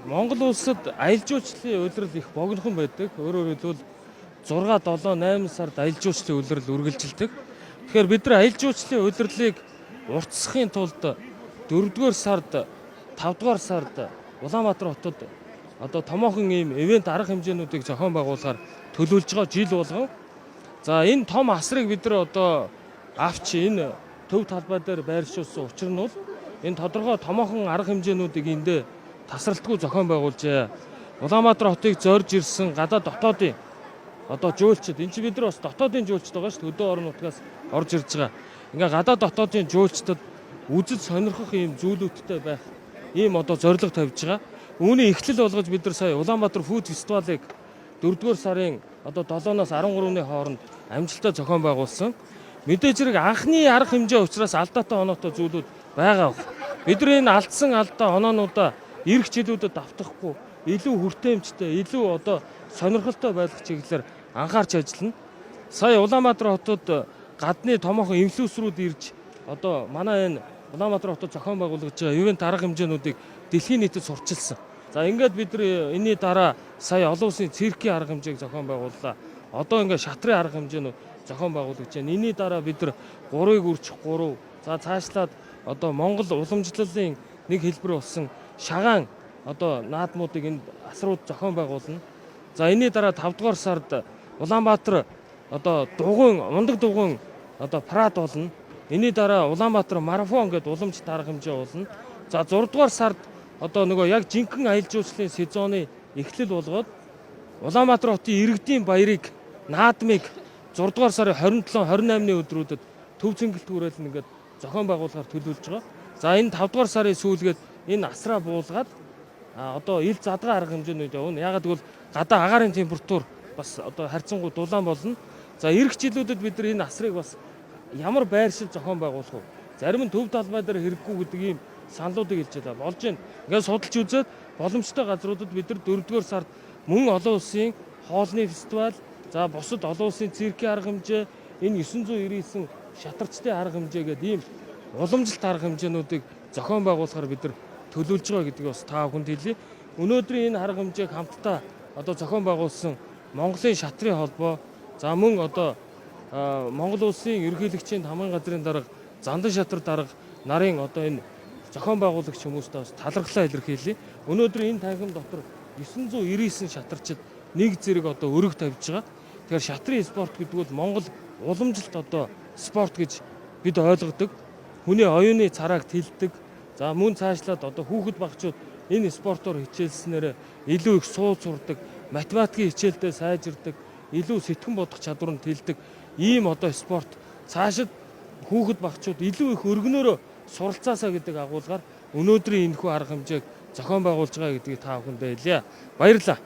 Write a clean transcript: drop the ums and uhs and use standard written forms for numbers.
Монгол улсад аялал жуулчлалын улирал их богинохон байдаг. Өөрөөр хэлбэл 6, 7, 8 сард аялал жуулчлалын улирал үргэлжилдэг. Тэгэхээр бид нар аялал жуулчлалын улирлыг уртасгахын тулд 4-р сард, 5-р сард Улаанбаатар хотод одоо томоохон ийм ивент арга хэмжээнүүдийг зохион байгуулахаар төлөвлөж байгаа жил болгон. За, энэ том асрыг бид нар одоо авч энэ төв талбай дээр байршуулсан учир нь бол энэ тодорхой томоохон арга хэмжээнүүдийг эндээ тасралтгүй зохион байгуулжээ. Улаанбаатар хотыг зорж ирсэн гадаад дотоодын одоо жуулчид, энэ чинь бид нар бас дотоодын жуулчид байгаа шүү дээ. Хөдөө орон нутгаас орж ирж байгаа. Ингээ гадаад дотоодын жуулчдад үзэл сонирхох ийм зүйлүүдтэй байх ийм одоо зорилго тавьж байгаа. Үүний эхлэл болгож бид нар сая Улаанбаатар food фестивалыг 4-р сарын одоо 7-оос 13-ны хооронд амжилттай зохион байгуулсан. Мэдээж хэрэг анхны арга хэмжээ учраас алдаатай, оноотой зүйлүүд байгаа. Бид нар энэ алдсан алдаа оноонуудаа ирэх жилүүдэд давтахгүй, илүү хүртээмжтэй, илүү одоо сонирхолтой байх чиглэлээр анхаарч ажиллана. Сая Улаанбаатар хотод гадны томоохон инфлюенсерүүд ирж одоо манай энэ Улаанбаатар хотод зохион байгуулагдж байгаа ивент арга хэмжээнүүдийг дэлхийн нийтэд сурчилсан. За, ингээд бид нар энэний дараа сая олон улсын циркийн арга хэмжээг зохион байгууллаа. Одоо ингээд шатрын арга хэмжээнүүд зохион байгуулагдж байна. Энэний дараа бид нар 3-ыг үржих 3. За, цаашлаад одоо Монгол уламжлалын нэг хэлбэр болсон шагаан одоо наадмуудыг энд асрууд зохион байгуулна. За, энэний дараа 5 дугаар сард Улаанбаатар одоо дугуйн унадаг дугуйн одоо парад болно. Энэний дараа Улаанбаатар марафон гэдэг уламжлалт арга хэмжээ болно. За, 6 дугаар сард одоо нөгөө яг жинхэнэ аялал жуулчлалын сезоны эхлэл болгоод Улаанбаатар хотын иргэдийн баярыг, наадмыг 6 дугаар сарын 27, 28-ны өдрүүдэд төв цэнгэлт хүрээлэн ингээд зохион байгуулахаар төлөвлөж байгаа. За, энэ 5 дугаар сарын сүүлгээд энэ асраа буулгаад одоо ил задгаа арга хэмжээнүүд явна. Яагаад гэвэл гадаа агаарын температур бас одоо харьцангуй дулаан болно. За, ирэх жилүүдэд бид нар энэ асрыг бас ямар байршил зохион байгуулах вэ? Зарим нь төв талбай дээр хэрэггүй гэдэг ийм саналуудыг хэлж байлаа. Болж байна. Ингээд судалж үзээд боломжтой газруудад бид нар 4-р сард мөн олон улсын хоолны фестивал, за бусад олон улсын циркийн арга хэмжээ, энэ 999 шатарчдын арга хэмжээ гэдэг ийм уламжлалт арга хэмжээнүүдийг зохион байгуулахаар бид нар төлөвлөж байгаа гэдгийг бас та бүхэнд хэлье. Өнөөдрийн энэ арга хэмжээг хамтдаа одоо зохион байгуулсан Монголын шатрын холбоо, за мөн одоо Монгол улсын ерөнхийлөгчийн тамгын газрын дарга Зандан шатар дарга нарын одоо энэ зохион байгуулагч хүмүүстээ бас талархлаа илэрхийлье. Өнөөдөр энэ танхим дотор 999 шатарчид нэг зэрэг одоо өрөг тавьж байгаа. Тэгэхээр шатрын спорт гэдэг бол Монгол уламжлалт одоо спорт гэж бид ойлгодог. Хүний оюуны царааг тэлдэг. За, мөн цаашлаад одоо хүүхэд багчууд энэ спортоор хичээлснээр илүү их сууж сурдаг, математикийн хичээлдээ сайжирдаг, илүү сэтгэн бодох чадвар нь тэлдэг ийм одоо спорт, цаашид хүүхэд багчууд илүү их өргөнөөрөө суралцаасаа гэдэг агуулгаар өнөөдрийн энэхүү арга хэмжээг зохион байгуулж байгаа гэдгийг та бүхэндээ хэлье. Баярлалаа.